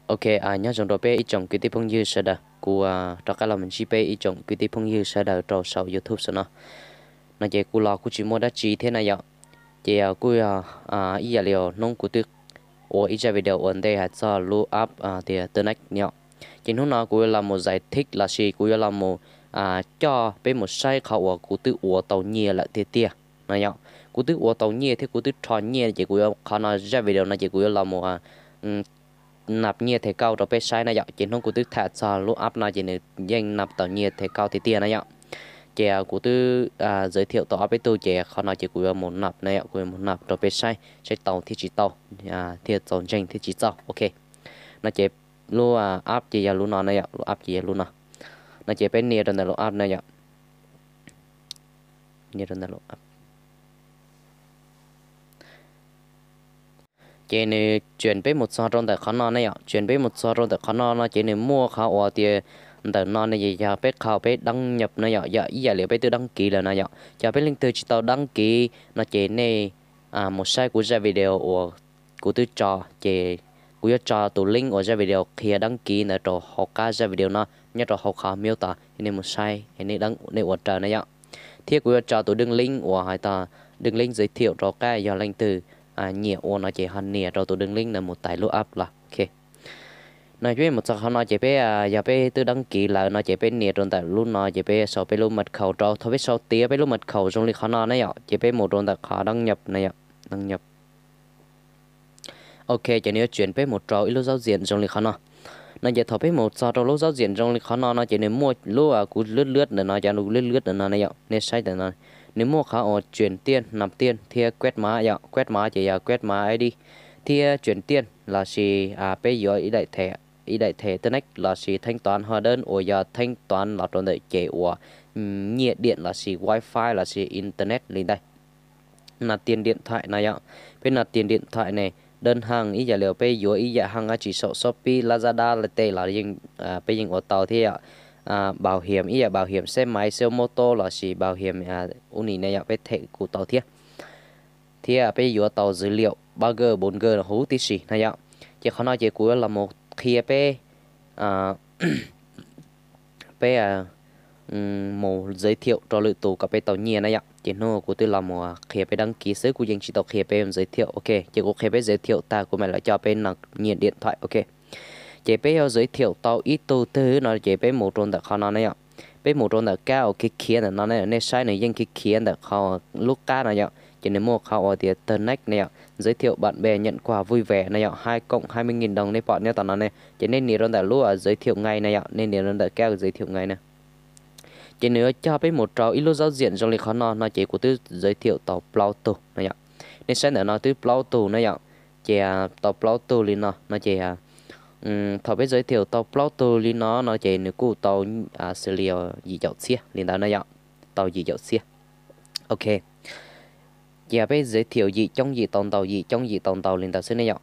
Ok, nyob zoo rau peb ib tsoom kwv tij phooj ywg sawv daws, kuv rov qab los mus ntsib peb ib tsoom kwv tij phooj ywg sawv daws rau saum YouTube saum no. No ces kuv los kuj tsis muaj dab tsi thiab na yom. Ces kuj yog ib yam li hnub kuv twb ua ib zaj video ua ntej hais txog lub app tias Tnav no yom. Ces hnub no kuv yuav los mus zais thib lossis kuv yuav los mus coj peb mus saib qhov uas kuv twb ua tau nyiaj lawm tiag tiag no yom. Kuv twb ua tau nyiaj thiab kuv twb rho nyiaj ces kuv yuav, qhov no zaj video no ces kuv yuav los mus nab nyiaj them kauj rau peb saib na yom. Ces hnub kuv twb tham txog lub app no ces nws yeej nab tau nyiaj them kauj tiag tiag na yom. Ces kuv twb zais thiaum tau ob peb tug ces qhov no ces kuv yuav mus nab na yom, kuv yuav mus nab rau peb saib, saib tau thiab tsis tau, thiab txaus ntseeg thiab tsis txaus. Ok, no ces lub app ces yog lub no na yom, lub app ces yog lub no. No ces peb nias rau ntawm lub app na yom. Ces nws tshwm peb mus txog rau ntawm qhov no ne yom, tshwm peb mus txog rau ntawm qhov no no ces nws muaj qhov uas tias ntawm no ne yog peb qhov peb đăng nhập na yom, yog ib yam li peb twb đăng ký lawm na yom. Yog peb leej twg tsis tau đăng ký no ces nej mus saib kuv zaj video uas kuv twb tso, ces kuv yuav tso tus link uas zaj video qhia đăng ký ntawd rau hauv qab zaj video no nyob rau hauv qhov mute, nej mus saib nej ua raws na yom. Thiab kuv yuav tso tus đường link uas hais tias đường link giới thiệu rau qab yog leej twg nyiam ua no ces ho nias rau tus đường link ntawd mus tais lub app los ok. No peb mus txog qhov no ces peb, yog peb twb đăng ký lawm no ces peb nias rau ntawm lub no ces peb sau peb lub mật khẩu rau. Thaum peb sau tiav peb lub mật khẩu zoo li qhov no ne yom, ces peb mus rau ntawm qhov đăng nhập na yom, đăng nhập. Ok, ces nws yuav tshwm peb mus rau ib lub giao diện zoo li qhov no. No ces thaum peb mus txog rau lub giao diện zoo li qhov no no ces nws muaj lub kuv lướt lướt ntawm no, cov lub lướt lướt ntawm no ne yom, nej saib ntawm no. Nws muaj qhov uas chuyển tiền, nạp tiền thiab quét mã yom, quét mã ces yog quét mã ID, thiab chuyển tiền lossis peb yuav ib daim thẻ Tnav lossis thanh toán hóa đơn uas yog thanh toán los rau ntawm ces uas nyiaj điện lossis wifi lossis internet li ntawd. Nạp tiền điện thoại no yom, peb nạp tiền điện thoại ne, đơn hàng ib yam li peb yuav ib yam haj dab tsi saum Shopee, Lazada lawm tej los yeej, peb yeej ua tau thiab yom. Bảo hiểm ib yam bảo hiểm xe máy, xe mô tô lossis bảo hiểm ub nim ne yom, peb them kuj tau thiab. Thiab peb yuav tau dữ liệu ba G bốn G huv tib si na yom. Ces qhov no ces kuv yuav los mus qhia peb, peb mus giới thiệu rau lwm tus kom peb tau nyiaj na yom. Ces hnub kuv twb los mus qhia peb đăng ký xwb, kuv yeej tsis tau qhia peb giới thiệu. Ok, ces kuv qhia peb giới thiệu tag kuv mam li coj peb nạp tiền điện thoại. Ok, ces peb yuav giới thiệu tau ib tug twg no ces peb mus rau ntawm qhov no na yom. Peb mus rau ntawm kab uas khiav khiav ntawm no ne, nej saib nws yeej khiav khiav ntawm qhov lub kab no yom, ces nws muaj qhov uas tias Tnav ne yom, giới thiệu bạn bè nhận quà vui vẻ na yom, hai cộng hai mươi nghìn đồng, nej pom nyob tom no ne, ces nej nias rau ntawm lub giới thiệu ngay na yom, nej nias rau ntawm kab giới thiệu ngay na. Ces nws yuav coj peb mus rau ib lub giao diện zoo li qhov no no ces kuv twb giới thiệu tau plaub tug no yom. Nej saib ntawm no twb plaub tug na yom, ces tau plaub tug li no no ces thaum peb giới thiệu tau plaub tug li no no ces nws kuj tau xws li yim caum txhiab li ntawd na yom, tau yim caum txhiab. Ok, ces peb giới thiệu yim coob yim tau ntau, yim coob yim tau ntau li ntawd xwb ne yom.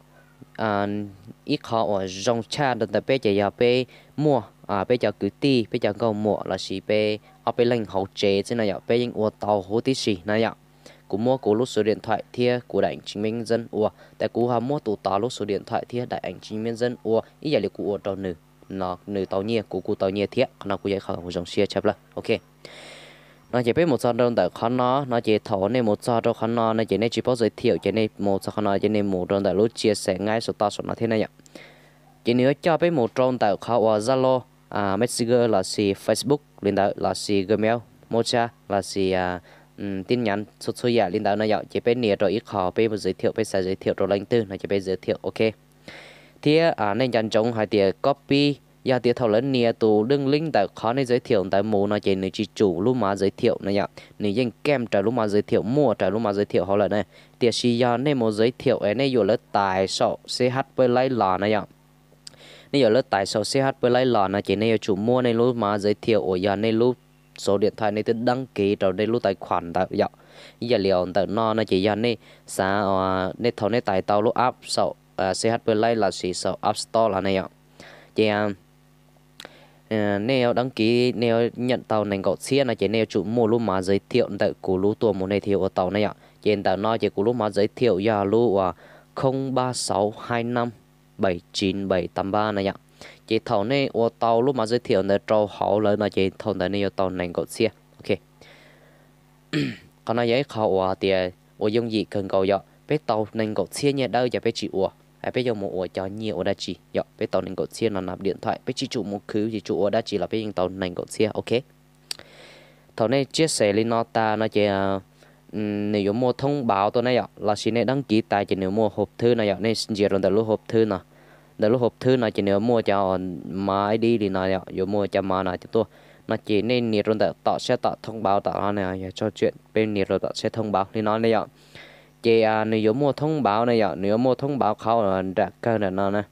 Ib qho uas zoo tshaj rau ntawm peb ces yog peb muaj peb cov kwv tij, peb cov nkauj muam lossis peb ob peb leeg hauv tsev xwb no yom, peb yeej ua tau huv tib si na yom. Kuv muab kuv lub số điện thoại thiab kuv đại ảnh chứng minh nhân dân ua, tab kuv ho muab tus tod lub số điện thoại thiab đại ảnh chứng minh nhân dân ua ib yam li kuv ua rau nws, nws tau nyiaj kuv kuj tau nyiaj thiab, qhov no kuj yog ib qho zoo siab tshaj plaws. Ok, no ces peb mus txog rau ntawm qhov no no ces thaum nej mus txog rau qhov no no ces nej tsis paub giới thiệu ces nej mus txog qhov no ces nej mus rau ntawm lub chia sẻ ngay saum toj saum no thiab na yom. Ces nws yuav coj peb mus rau ntawm qhov uas Zalo, Messenger lossis Facebook li ntawd lossis Gmail, mocha lossis tin nhắn txhua txhua yam li ntawd no yom, ces peb nias rau ib qho peb mus giới thiệu, peb xav giới thiệu rau leej twg no ces peb giới thiệu. Ok, thiab nej nco ntsoov hais tias copy, yog tias thaum lawv nias tus đường link ntawm qhov nej giới thiệu ntawd mus no ces nws tsis tsum lub mã giới thiệu na yom, nws yeej kem raws lub mã giới thiệu, muaj raws lub mã giới thiệu hauv lawm na. Tiam sis yog nej mus giới thiệu es nej yuav lawv tais saum CH Play los na yom, nej yuav lawv tais saum CH Play los no ces nej yuav tsum muab nej lub mã giới thiệu uas yog nej lub số điện thoại nej twb đăng ký rau nej lub tài khoản ntawd yom. Ib yam li ntawm no no ces yog nej xav, nej thaum nej tais tau lub app saum CH Play lossis saum App Store los ne yom, ces nej yuav đăng ký, nej yuav nhận tau nees nkaum txhiab no ces nej yuav tsum muaj lub mã giới thiệu ntawm kuv lub tuaj mus nej thiaj ua tau na yom. Ces ntawm no ces kuv lub mã giới thiệu yog lub uas không ba sáu hai năm bảy chín bảy tám ba no yom. Ces thaum nej ua tau lub mã giới thiệu ntawd rau hauv lawm no ces thaum ntawd nej yuav tau nees nkaum txhiab. Ok. Qhov no yog ib qho uas tias ua yooj yim kawg nkaus yom, peb tau nees nkaum txhiab nyiaj dawb ces peb tsis ua, peb yuav mus ua cov nyiaj ua dab tsi yom, peb tau nees nkaum txhiab no nạp điện thoại, peb tsis tsum mus khwv, tsis tsum ua dab tsi los peb yeej tau nees nkaum txhiab. Ok. Thaum nej chia sẻ li no tas no ces nws yuav muaj thông báo tuaj na yom, lossis nej đăng ký tas ces nws muaj hộp thư no yom, nej ntsia rau ntawm lub hộp thư no. Ntawm lub hộp thư no ces nws yuav muaj cov mã ID li no yom, yuav muaj cov mã no tuaj. No ces nej nias rau ntawm tọt sab tom thông báo tom no, yog tso chuyện peb nias rau tọt sab thông báo li no ne yom. Ces nws yuav muaj thông báo na yom, nws yuav muaj thông báo qhov nram kawg nram no na.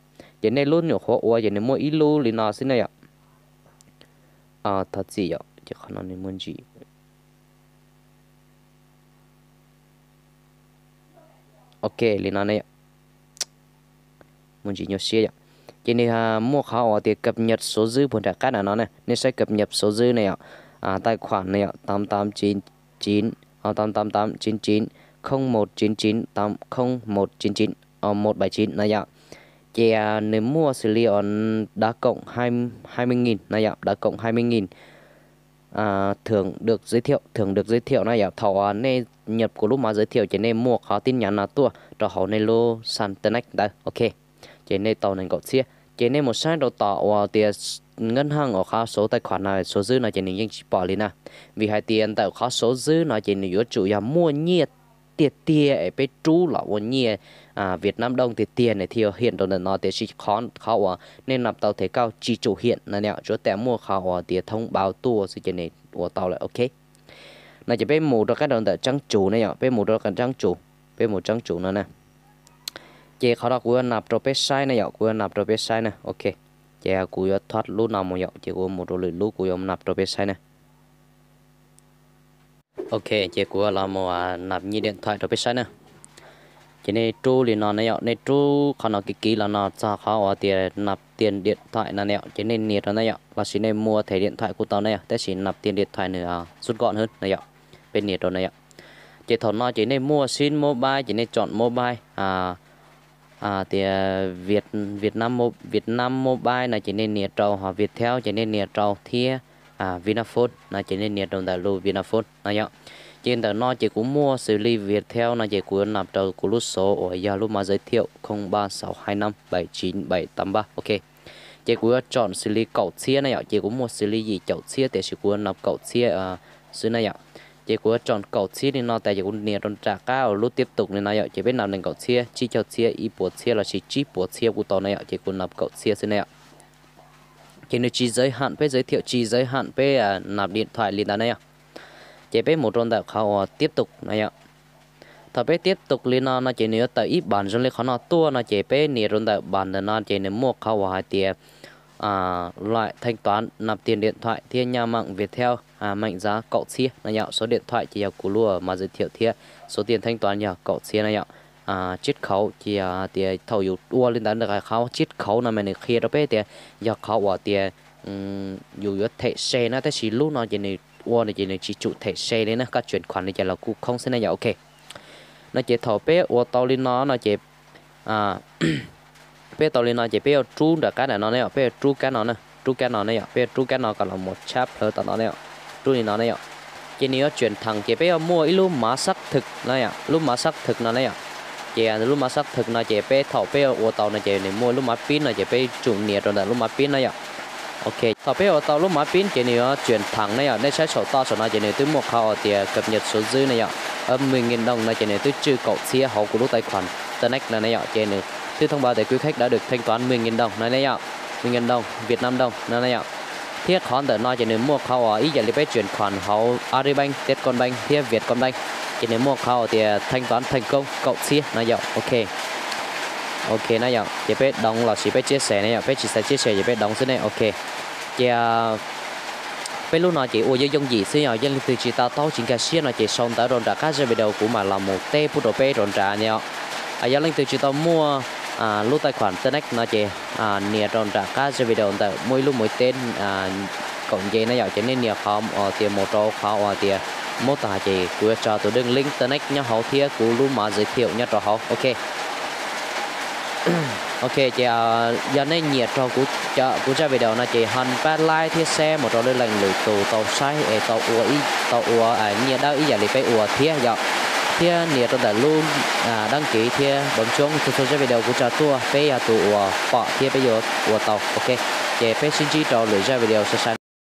Ces nej lub nyuam qhuav ua ces nws muaj ib lub li no xwb na yom. Thov txim yom, ces qhov no nws muaj ntsis. Ok, li no ne, muaj ntsis nyuaj siab yom. Ces nws muaj qhov uas tias cập nhật số dư puag nram qab nram no ne, nej saib cập nhật số dư ne yom, tài khoản ne yom, tám tám chín chín, tám tám tám chín chín, không một chín chín, tám không một chín chín, một bảy chín no yom. Ces nws muaj xws li đã cộng hai mươi nghìn no yom, đã cộng hai mươi nghìn thưởng được giới thiệu, thưởng được giới thiệu no yom. Thaum nej nhập kuv lub mã giới thiệu ces nej muaj qhov tin nhắn no tuaj rau hauv nej lub xan Tnac ntawd. Ok, ces nej tau nees nkaum txhiab. Ces nej mus saib rau tom uas tias ngân hàng uas qhov số tài khoản no số dư no ces nws yeej tsis pom li na. Vim hais tias ntawm qhov số dư no ces nws yuav tsum yog muaj nyiaj tiag tiag es peb rub los ua nyiaj Việt Nam đồng tiag tiag nws thiaj yuav hiện rau ntawm no, tiam sis qhov uas nej nạp tau thẻ cào tsis tsum hiện no ne, tsuav tas muaj qhov uas tias thông báo tuaj xwb ces nws ua tau lawm. Ok, no ces peb mus rau qab rau ntawm trang chủ ne yom, peb mus rau trang chủ, peb mus trang chủ no na. Ces qhov no kuv yuav nạp rau peb saib na yom, kuv yuav nạp rau peb saib na. Ok, ces kuv yuav thob lub no mus yom, ces kuv mus rau lwm lub kuv yuav nạp rau peb saib na. Ok, ces kuv los mus nạp nyiaj điện thoại rau peb saib na. Ces nej rub li no ne yom, nej rub qhov no kiv kiv los no txog qhov uas tias nạp tiền điện thoại no ne yom, ces nej nias rau na yom, lossis nej mua thẻ điện thoại kuj tau na yom, tab sis nạp tiền điện thoại nws rút gọn hơn na yom, peb nias rau na yom. Ces thaum no ces nej muaj sim mobile ces nej chọn mobile, tias Việt Nam Mo-, Việt Nam Mobile no ces nej nias rau, ho Viettel ces nej nias rau thiab Vinaphone no ces nej nias rau ntawm lub Vinaphone no yom. Ces ntawm no ces kuv muaj xws li Viettel no ces kuv yuav nạp rau kuv lub số uas yog lub mã giới thiệu không ba sáu hai năm bảy chín bảy tám ba. Ok, ces kuv yuav chọn xws li kaum txhiab na yom, ces kuv muaj xws li yim caum txhiab tiam sis kuv yuav nạp kaum txhiab xwb na yom. Ces kuv yuav chọn kaum txhiab li no tas ces kuv nias rau nram qab lub tiếp tục li no yom, ces peb nạp nees nkaum txhiab, tsib caug txhiab, ib puas txhiab lossis tsib puas txhiab kuj tau na yom, ces kuv nạp kaum txhiab xwb na yom. Ces nws tsis giới hạn peb giới thiệu, tsis giới hạn peb nạp điện thoại li ntawd na yom. Ces peb mus rau ntawm qhov uas tiếp tục na yom. Thaum peb tiếp tục li no no ces nws yuav tawm ib bản zoo li qhov no tuaj no ces peb nias rau ntawm bản ntawm no ces nws muaj qhov uas hais tias loại thanh toán nạp tiền điện thoại thiab nhá mạng Viettel, mệnh giá kaum txhiab no yom, số điện thoại ces yog kuv lub mã giới thiệu thiab số tiền thanh toán yog kaum txhiab no yom. Chiết khấu ces yog tias thaum yus ua li ntawd, qhov chiết khấu no mas nws qhia rau peb tias yog qhov uas tias yus yuav them se na, tab sis lub no ces nws ua no ces nws tsis tsum them se li na, koj chuyển khoản li cas los kuj khoob xwb na yom. Ok, no ces thaum peb ua tau li no no ces peb tau li no ces peb yuav rub nram qab nram no ne yom, peb yuav rub kab no na, rub kab no ne yom, peb yuav rub kab no kom los mus tshab plawg tom no ne yom, rub li no ne yom. Ces nws yuav chuyển thẳng ces peb yuav muaj ib lub mã xác thực no yom, lub mã xác thực no ne yom. Ces lub mã xác thực no ces peb thaum peb ua tau no ces nws muaj lub mã pib no ces peb tsum nias rau ntawm lub mã pib na yom. Ok, thaum peb ua tau lub mã pib ces nws yuav chuyển thẳng na yom, nej saib saum toj saum no ces nws twb muaj qhov uas tias cập nhật số dư na yom, ấm mười nghìn đồng no ces nws twb tswj kaum txhiab hauv kuv lub tài khoản Tnac no ne yom, ces nws twb thông báo tias quý khách đã được thanh toán mười nghìn đồng no ne yom, mười nghìn đồng, Việt Nam đồng no ne yom. Thiab qhov ntawm no ces nws muaj qhov uas ib yam li peb chuyển khoản hauv Agribank, Techcombank thiab Vietcombank, ces nws muaj qhov uas tias thanh toán thành công kaum txhiab no yom. Ok, ok na yom, ces peb đóng lossis peb chia sẻ na yom, peb tsis xav chia sẻ ces peb đóng xwb ne. Ok, ces peb lub no ces ua yooj yooj yim xwb, yog leej twg tsis to taub tsis nkag siab no ces sau ntawv rau nram qab zaj video kuv mam los mus teb pub rau peb rau nrad ne yom. Yog leej twg tsis tau muaj lub tài khoản Tnac no ces nias rau nram qab zaj video ntawm muaj ib lub maiv teb kaum nce na yom, ces nej nias qhov uas tias mus rau qhov uas tias mobile ces kuv yuav tso tus đường link Tnac nyob hauv thiab kuv lub mã giới thiệu nyob rau hauv. Ok, Ok, ces yog nej nyiam raug kuv zaj video no ces ho pab like thiab share mus rau lwm leej lwm tus tau saib es tau ua, tau ua nyiaj dawb ib yam li peb ua thiab yom. Thiab nias rau ntawm lub đăng ký thiab bấm chuông txhua txhua zaj video kuv tso tuaj peb yog tus uas pom thiab peb yuav ua tau. Ok, ces peb sib ntsib rau lwm zaj video sai sai.